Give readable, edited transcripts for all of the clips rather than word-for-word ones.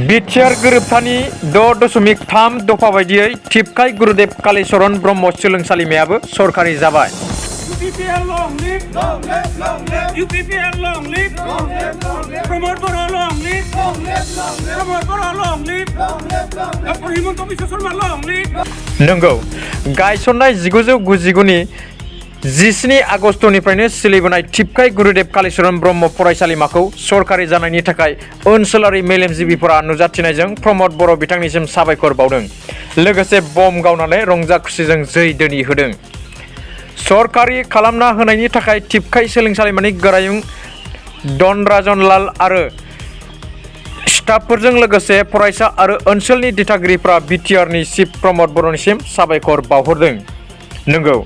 बतझर गोरोबथानि 6.3 दफा बायदियै टिपकाय गुरुदेव कालीचरण ब्रह्म सोलोंसालिमायाबो सरकारि जाबाय। नंगौ, गायसननाय 1999 17 आगस्टनिफ्रायनो सोलिबोनाय टिपकाय गुरुदेव कालीचरण ब्रह्म फरायसालिमाखौ सरकारि जानायनि थाखाय ओनसोलारि मेलेमजिबिफोरा नुजाथिनायजों प्रमद बर' बिथांनिसिम साबायखर बावदों। लोगोसे बम गावनानै रंजा खुसिजों जै दोनि होदों। सरकारि खालामना होनायनि थाखाय टिपकाय सोलोंसालिमानि गोरायुं धनराजन लाल आरो स्टाफफोरजों लोगोसे फरायसा आरो ओनसोलनि दिथागिरिफ्रा बिटिआरनि चिफ प्रमद बर'निसिम साबायखर बावहरदों। नंगौ,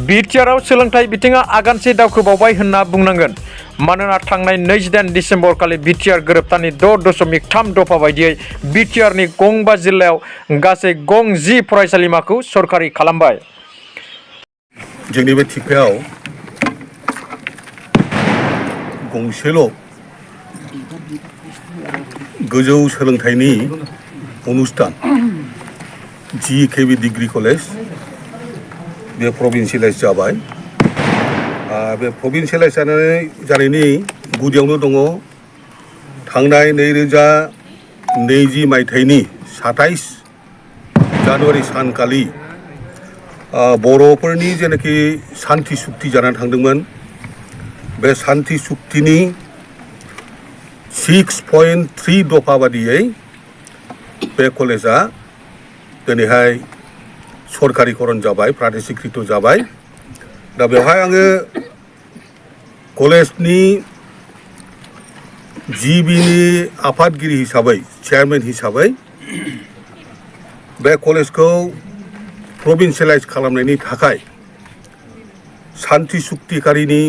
बिटिआरआव सोलोंथाइ बिथिङा आगानसे दावखोबावबाय होनना बुंनांगोन। मानोना थांनाय 28 दिसेम्बर खालि बिटिआर गोरोबथानि 6.3 दफा बायदियै बिटिआरनि गंबा जिल्लायाव गासै 10 फरायसालिमाखौ सरकारि खालामबाय। जोंनि बे टिपकायाव गंसेल' गोजौ सोलोंथाइनि अनुस्थान GKB डिग्री कलेज बे प्रभिन्सियेलाइज जाबाय। बे प्रभिन्सियेलाइज जानायनि गुदियावनो दङ थांनाय 2020 मायथाइनि 27 जानुवारि सानखालि बर'फोरनि जेनाखि सान्थि सुक्ति जानानै थांदोंमोन, बे सान्थि सुक्तिनि 6.3 दफा बादियै बे कलेजा दिनैहाय सरकारिकरन जाबाय, प्रादेशिकृत जाबाय। दा बेवहाय आङो कलेजनि जिबिनि आफादगिरि हिसाबै, चेयारमेन हिसाबै बे कलेजखौ प्रभिन्सियेलाइज खालामनायनि थाखाय सान्थि सुक्तिकारिनि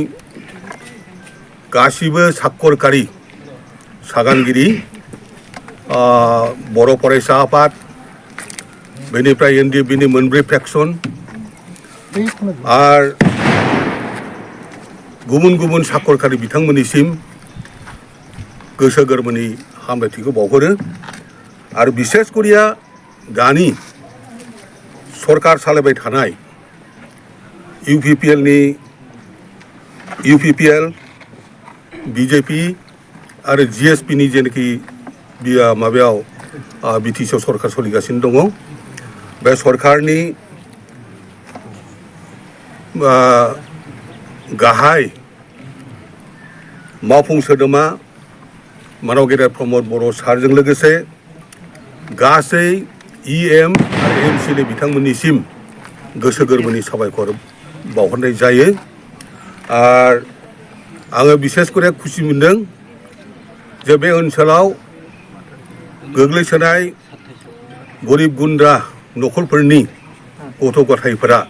गासिबो साखरकारि सागानगिरि, बर' फरायसा आफाद, बेनिफ्राय एनडिएफबिनि मोनब्रै फेक्सन आरो गुबुन गुबुन साखरकारि बिथांमोननिसिम गोसो गोरबोनि हामलायथिखौ बावहरो। आरो बिसेस करिया दानि सरकार सालायबाय थानाय इउपिपिएल, बिजेपि आरो जिएसपिनि जेनाखि माबायाव बिटिसिआव सरकार सोलिगासिनो दङ, बे सरकारनि गाहाय मावफुं सोद्रोमा मानव गेदेर प्रमद बर' सारजों लोगोसे गासै इएम आरो एमसिएलए बिथांमोननिसिम गोसो गोरबोनि साबायखर बावहरनाय जायो। आरो आङो बिसेस करे खुसि मोनदों जे बे ओनसोलाव गोग्लैसोनाय गरिब गुन्द्रा नखरफोरनि गथ' गथायफोरा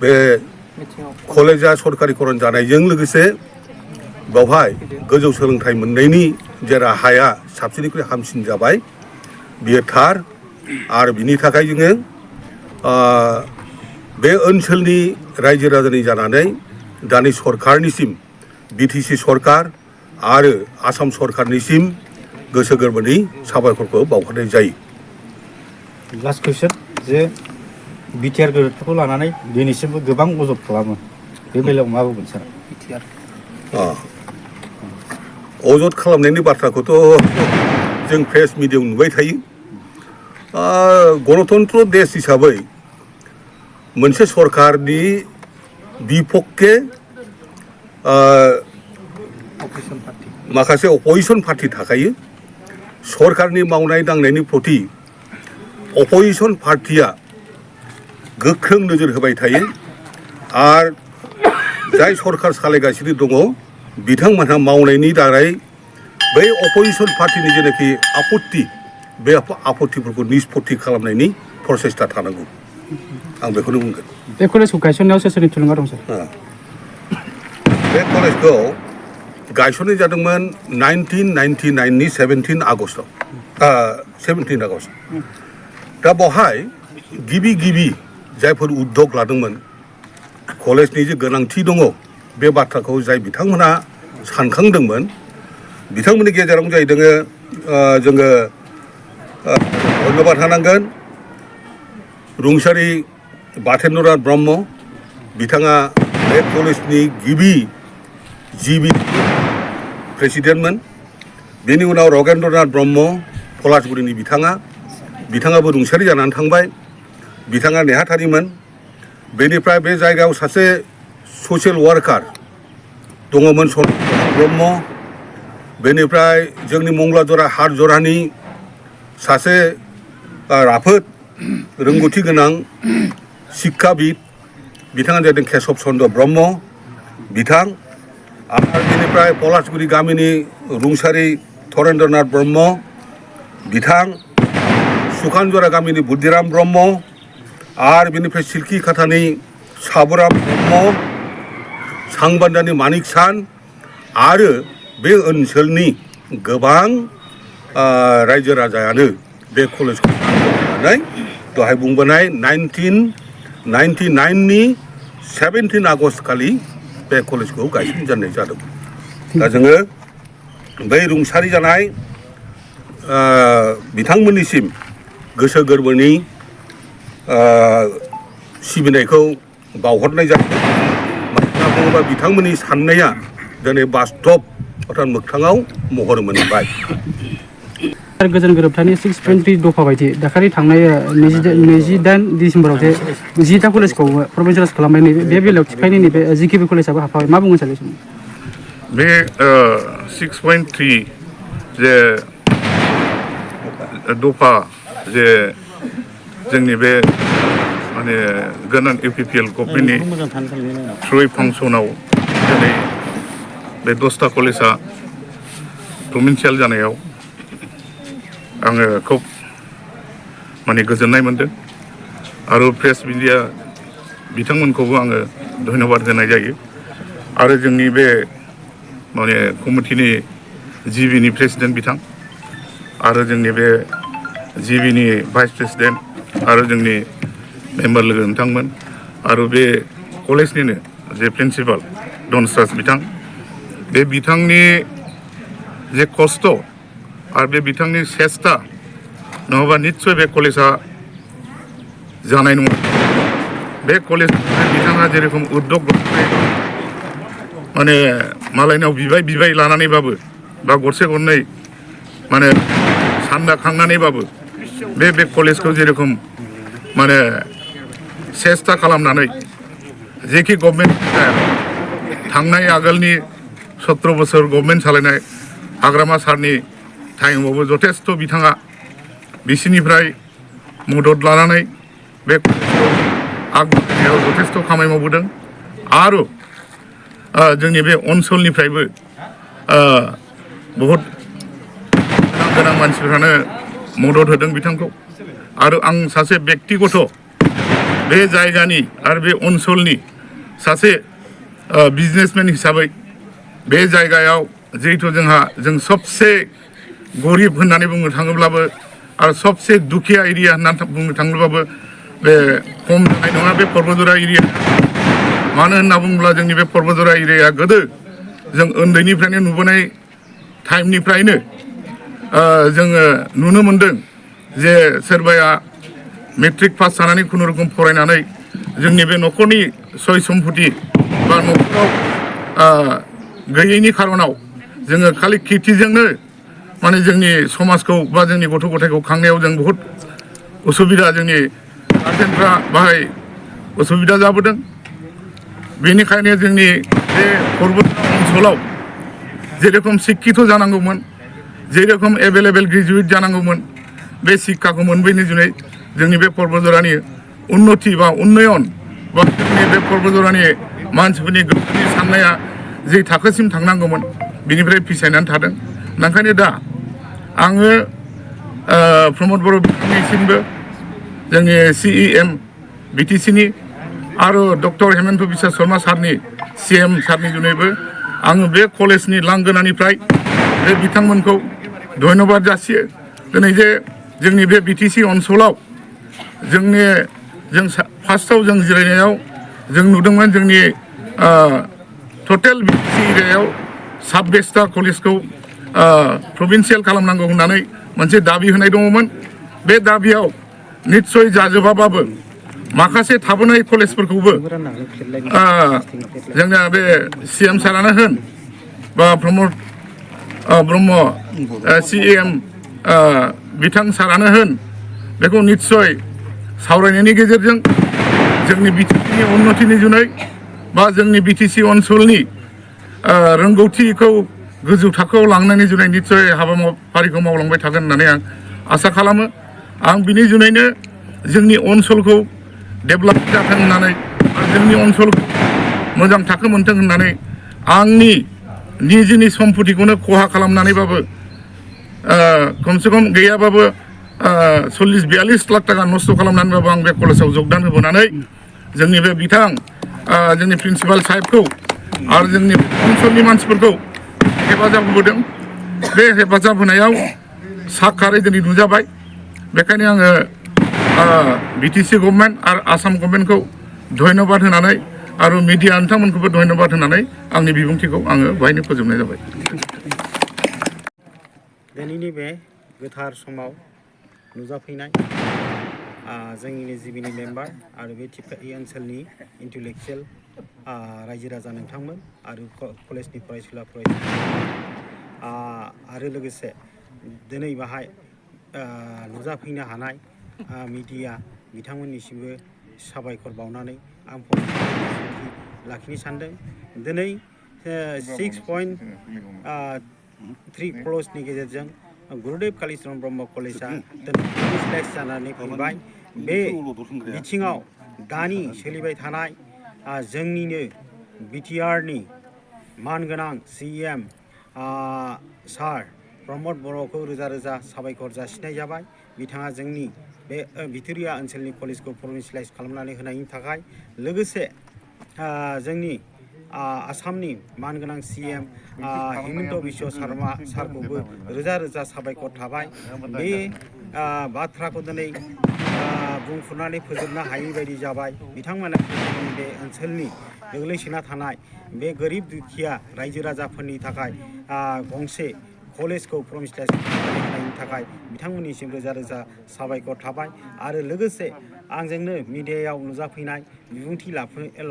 बे कलेजा सरकारिकरन जानायजों लोगोसे बेवहाय गोजौ सोलोंथाइ मोननायनि जे राहाया साबसिननिख्रुइ हामसिन जाबाय, बियो थार। आरो बिनि थाखाय जोङो बे ओनसोलनि रायजो राजानि जानानै दानि सरकारनिसिम, बिटिसि सरकार आरो आसाम सरकारनिसिम गोसो गोरबोनि साबायखरखौ बावहरनाय जायो। लास्ट कुइसन, जे बिटिआर गोरोबथाखौ लानानै दिनैसिमबो गोबां अजद खालामो, बे बेलायाव मा बुंगोन सार? अजद खालामनायनि बाथ्राखौथ' जों प्रेस मिडियायाव नुबाय थायो। गणतन्त्र देश हिसाबै मोनसे सरकारनि बिपक्षे माखासे अपोजिशन पार्टी थाखायो। सरकारनि मावनाय दांनायनि प्रति अपोजिशन पार्टीया गोख्रों नोजोर होबाय थायो। आरो जाय सरकार सालायगासिनो दङ बिथांमोनहा मावनायनि दारै बै अपोजिशन पार्टीनि जेनाखि आपत्ति, बे आपत्तिफोरखौ निष्पत्ति खालामनायनि प्रसेसता थानांगौ, आं बेखौनो बुंगोन। बे कलेजखौ गायसननायाव सोर सोरनि थुलुंगा दं सार? बे कलेजखौ गायसननाय जादोंमोन 1999नि 17 आगस्टआव। दा बेवहाय गिबि जायफोर उद्योग लादोंमोन, कलेजनि जे गोनांथि दङ बे बाथ्राखौ जाय बिथांमोना सानखांदोंमोन, बिथांमोननि गेजेरावनो जाहैदों जोङो धन्यबाद होनांगोन रुंसारि बाथेन्द्रनाथ ब्रह्म बिथाङा बे कलेजनि गिबि प्रेसिडेन्टमोन बेनि उनाव रगेन्द्रनाथ ब्रह्म पलासगुरिनि बिथाङाबो रुंसारि जानानै थांबाय बिथाङा नेहाथारिमोन बेनिफ्राय बे जायगायाव सासे ससियेल वार्कार दङमोन ब्रह्म बेनिफ्राय जोंनि मंगलाजरा हाटजरानि सासे राफोद रोंगौथि गोनां शिक्षाबिद बिथाङा जादों केशव चन्द्र ब्रह्म बिथां आरो बेनिफ्राय पलासगुरि गामिनि रुंसारि धरेन्द्रनाथ ब्रह्म बिथां सुखानजरा गामिनि बुद्धिराम ब्रह्म आरो बेनिफ्राय सिल्कि खाथानि साबुराम ब्रह्म सांबान्दानि मानिक सान आरो बे ओनसोलनि गोबां रायजो राजायानो बे कलेजखौ लानानै दहाय बुंबोनाय 1999नि 17 आगस्ट खालि बे कलेजखौ गायसनजेननाय जादों दा जोङो बै रुंसारि जानाय बिथांमोननिसिम गोसो गोरबोनि सिबिनायखौ बावहरनाय जादों मानोना बुङोबा बिथांमोननि साननाया दिनै बास्तब अर्थात मोगथाङाव महर मोनबाय गोजोन गोरोबथानि 6.3 दफा बायदि दाखालि थांनाय 28 डिसेम्बराव जे 10टा कलेजखौ प्रभिन्सियेलाइज खालामनाय बे बेलायाव थिखायनाय नैबे जिकेबि कलेजाबो हाबफाबाय मा बुंनो सानो बे 6.3 जे दफा जे जोंनि बे माने गोनां इउपिपिएल गभर्नमेन्टनि थ्रुयै फांसनाव दिनै बे 10टा कलेजा प्रभिन्सियेल जानायाव आङो खुब माने गोजोननाय मोनदों आरो प्रेस मिडिया बिथांमोनखौबो आङो धन्यबाद होनाय जायो आरो जोंनि बे माने कमिटिनि जिबिनि प्रेसिडेन्ट बिथां आरो जोंनि बे जिबिनि भाइस प्रेसिडेन्ट आरो जोंनि मेम्बार लोगो नोंथांमोन आरो बे कलेजनिनो जे प्रिन्सिपाल डनस्राज बिथां बे बिथांनि जे खस्थ' आरो बे बिथांनि सेस्था नङाबा निस्सय बे कलेजा जानाय नङा बे कलेज बिथाङा जेरेखम उद्योग माने मालायनाव बिबाय लानानैबाबो बा गरसे गरनै माने सान्दा खांनानैबाबो बे कलेजखौ जेरेखम माने सेस्था खालामनानै जेखि गभर्नमेन्ट थांनाय आगोलनि 17 बोसोर गभर्नमेन्ट सालायनाय हाग्रामा सारनि टाइमावबो जथेस्थ' बिथाङा बिसिनिफ्राय मदद लानानै बे आगबारियाव जथेस्थ' खामानि मावबोदों आरो जोंनि बे ओनसोलनिफ्रायबो बहुद गोनां मानसिफ्रानो मदद होदों बिथांखौ आरो आं सासे बेक्तिगत बे जायगानि आरो बे ओनसोलनि सासे बिजनेसमेन हिसाबै बे जायगायाव जिहेतु जों सबसे गरिब होननानै बुंनो थाङोब्लाबो आरो सबसे दुखिया एरिया होननानै बुंनो थाङोब्लाबो बे खम जानाय नङा बे पर्बतजरा एरिया मानो होनना बुङोब्ला जोंनि बे पर्बतजरा एरियाया गोदो जों उन्दैनिफ्रायनो नुबोनाय टाइमनिफ्रायनो जोङो नुनो मोनदों जे सोरबाया मेट्रिक पास जानानै खुनुरुखुम फरायनानै जोंनि बे न'खरनि सय सम्पति बा न'खराव गैयैनि खारनाव जोङो खालि खेथिजोंनो माने जोंनि समाजखौ बा जोंनि गथ' गथायखौ खांनायाव जों बहुद उसुबिदा जोंनि गार्जेनफ्रा बाहाय उसुबिदा जाबोदों बेनिखायनो जोंनि बे पर्बतजरा ओनसोलाव जेरेखम शिक्षित जानांगौमोन जेरेखम एभेलेबेल ग्रेजुवेट जानांगौमोन बे शिक्षाखौ मोनबोयैनि जुनै जोंनि बे पर्बतजरानि उन्नति बा उन्नयन बा जोंनि बे पर्बतजरानि मानसिफोरनि गोसोनि साननाया जे थाखोसिम थांनांगौमोन बिनिफ्राय फिसायनानै थादों ओंखायनो दा आङो प्रमद बर' बिथांनिसिमबो जोंनि CEM BTCनि आरो डक्टर हेमन्त बिश्व शर्मा सारनि CM सारनि जुनैबो आङो बे कलेजनि लांगोनानिफ्राय बे बिथांमोनखौ धन्यबाद जासियो दिनै जे जोंनि बे BTC ओनसोलाव जों फार्स्टआव जों जिरायनायाव जों नुदोंमोन जोंनि टटेल BTC एरियायाव 27टा कलेजखौ प्रभिन्सियेल खालामनांगौ होननानै मोनसे दाबि होनाय दङमोन बे दाबियाव निस्सय जाजोबाबाबो माखासे थाबोनाय कलेजफोरखौबो जोंना बे CM सारानो होन बा प्रमद ब्रह्म CM बिथां सारानो होन बेखौ निस्सय सावरायनायनि गेजेरजों जोंनि बिटिसिनि उन्नतिनि जुनै बा जोंनि बिटिसि ओनसोलनि रोंगौथिखौ गोजौ थाखोआव लांनायनि जुनै निस्सय हाबाफारिखौ मावलांबाय थागोन होननानै आं आसा खालामो आं बिनि जुनैनो जोंनि ओनसोलखौ डेभेलप जाथों होननानै जोंनि ओनसोलखौ मोजां थाखो मोनथों होननानै आंनि निजिनि सम्पतिखौनो खहा खालामनानैबाबो खमसे खम गैयाबाबो 40-42 लाख थाखा नस्थ' खालामनानैबाबो आं बे कलेजाव जगदान होबोनानै जोंनि बे बिथां जोंनि प्रिन्सिपाल साहेबखौ आरो जोंनि ओनसोलनि मानसिफोरखौ हेफाजाब होबोदों बे हेफाजाब होनायाव साखारै दिनै नुजाबाय बेखायनो आङो बिटिसि गभर्नमेन्ट आरो आसाम गभर्नमेन्टखौ धन्यबाद होनानै आरो मिडिया नोंथांमोनखौबो धन्यबाद होनानै आंनि बिबुंथिखौ आङो बेहायनो फोजोबनाय जाबाय दिनैनि बे गोथार समाव नुजाफैनाय जोंनि जिबिनि मेम्बार आरो बे टिपकाइ ओनसोलनि इन्टेलेक्सुवेल रायजो राजा नोंथांमोन आरो कलेजनि फरायसुला आरो लोगोसे दिनै बाहाय नुजाफैनो हानाय मिडिया बिथांमोननिसिमबो साबायखर बावनानै आं लाखिनो सानदों दिनै 6.3 क्ल'जनि गेजेरजों गुरुदेव कालीचरण ब्रह्म कलेजआ सिलेक्ट जानानै फैबाय बे बिथिङाव दानि सोलिबाय थानाय जोंनिनो बिटिआरनि मानगोनां CM सार प्रमद बर'खौ रोजा रोजा साबायखर जासिनाय जाबाय बिथाङा जोंनि बे बिथोरिया ओनसोलनि कलेजखौ प्रभिन्सियेलाइज खालामनानै होनायनि थाखाय लोगोसे जोंनि आसामनि मानगोनां CM हिमन्त बिश्व शर्मा सारखौबो रोजा रोजा साबायखर थाबाय बे बाथ्राखौ दिनै बुंफुरनानै फोजोबनो हायै बायदि जाबाय बिथांमोना बे ओनसोलनि गोग्लैसोना थानाय बे गोरिब दुखिया रायजो राजाफोरनि थाखाय गंसे कलेजखौ प्रभिन्सियेलाइज खालामनायनि थाखाय बिथांमोननिसिम रोजा रोजा साबायखर थाबाय आरो लोगोसे आंजोंनो मिडियायाव नुजाफैनाय बिबुंथि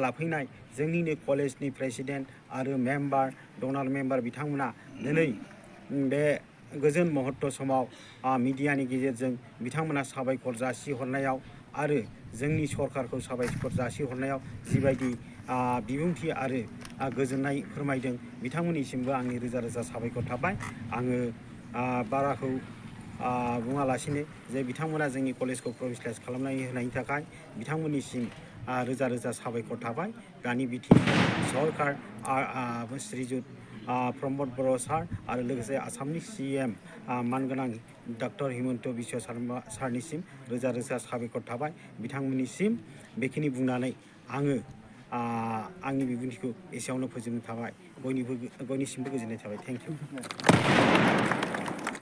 लाफैनाय जोंनिनो कलेजनि प्रेसिडेन्ट आरो मेम्बार डनार मेम्बार बिथांमोना दिनै बे गोजोन महत्त समाव मिडियानि गेजेरजों बिथांमोना साबायखर जासिहरनायाव आरो जोंनि सरकारखौ साबायखर जासिहरनायाव जिबायदि बिबुंथि आरो गोजोननाय फोरमायदों बिथांमोननिसिमबो आंनि रोजा रोजा साबायखर थाबाय आङो बाराखौ बुङालासिनो जे बिथांमोना जोंनि कलेजखौ प्रभिन्सियेलाइज खालामनानै होनायनि थाखाय बिथांमोननिसिम रोजा रोजा साबायखर थाबाय दानि सरकार श्रीजुत प्रमद बर' सार आरो लोगोसे आसामनि CM मानगोनां डक्टर हिमन्त बिश्व शर्मा सारनिसिम रोजा रोजा साबायखर थाबाय बिथांमोननिसिम बेखिनि बुंनानै आङो आंनि बिबुंथिखौ एसेयावनो फोजोबनो थाबाय बयनिसिमबो गोजोननाय थाबाय थेंक इउ